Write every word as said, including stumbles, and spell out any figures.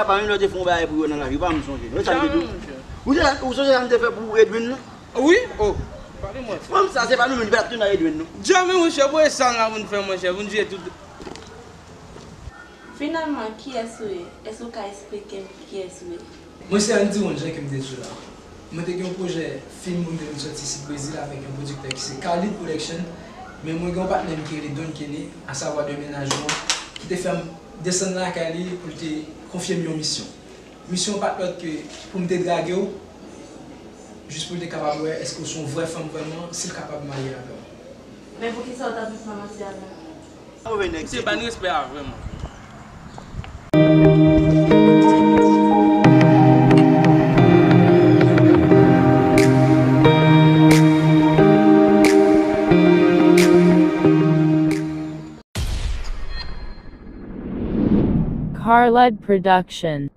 Pa menm lè w te fè yon bagay pou yo nan lavi, ou pa menm sonje. Ou sa m te di w? Ou te la, ou sonje sa m te fè pou Edwin nan? Wi, oh. Pale mwen. Fanm sa, se pa nou menm ki pa t ap tounen ak Edwin, non. Jamè, monchè, pou e sa n la pou n fè, monchè, pou n jwe tout. Finalman, kiyès ou ye? Èske w ka esplike m kiyès ou ye? Mwen se Andy Ronjean ke m te di w la. Mwen te gen yon pwojè fim pou m te vin sòti isit Brezil avèk yon pwodiktè ki se Khalid Production, men mwen gen yon patnè m ki rele Don Kenny, asavwa de mennaj mwen, ki te fè m desann lakay li pou l te konfye m yon misyon. Misyon an pa t lòt ke pou m te drage w, jis pou l te kapab wè èske w se yon vrè fanm vrèman, si l kapab marye avè w. Men poukisa w t ap vin fè manti avè m? Move nèg. Misye pa n respè a vrèman. Carlud Production.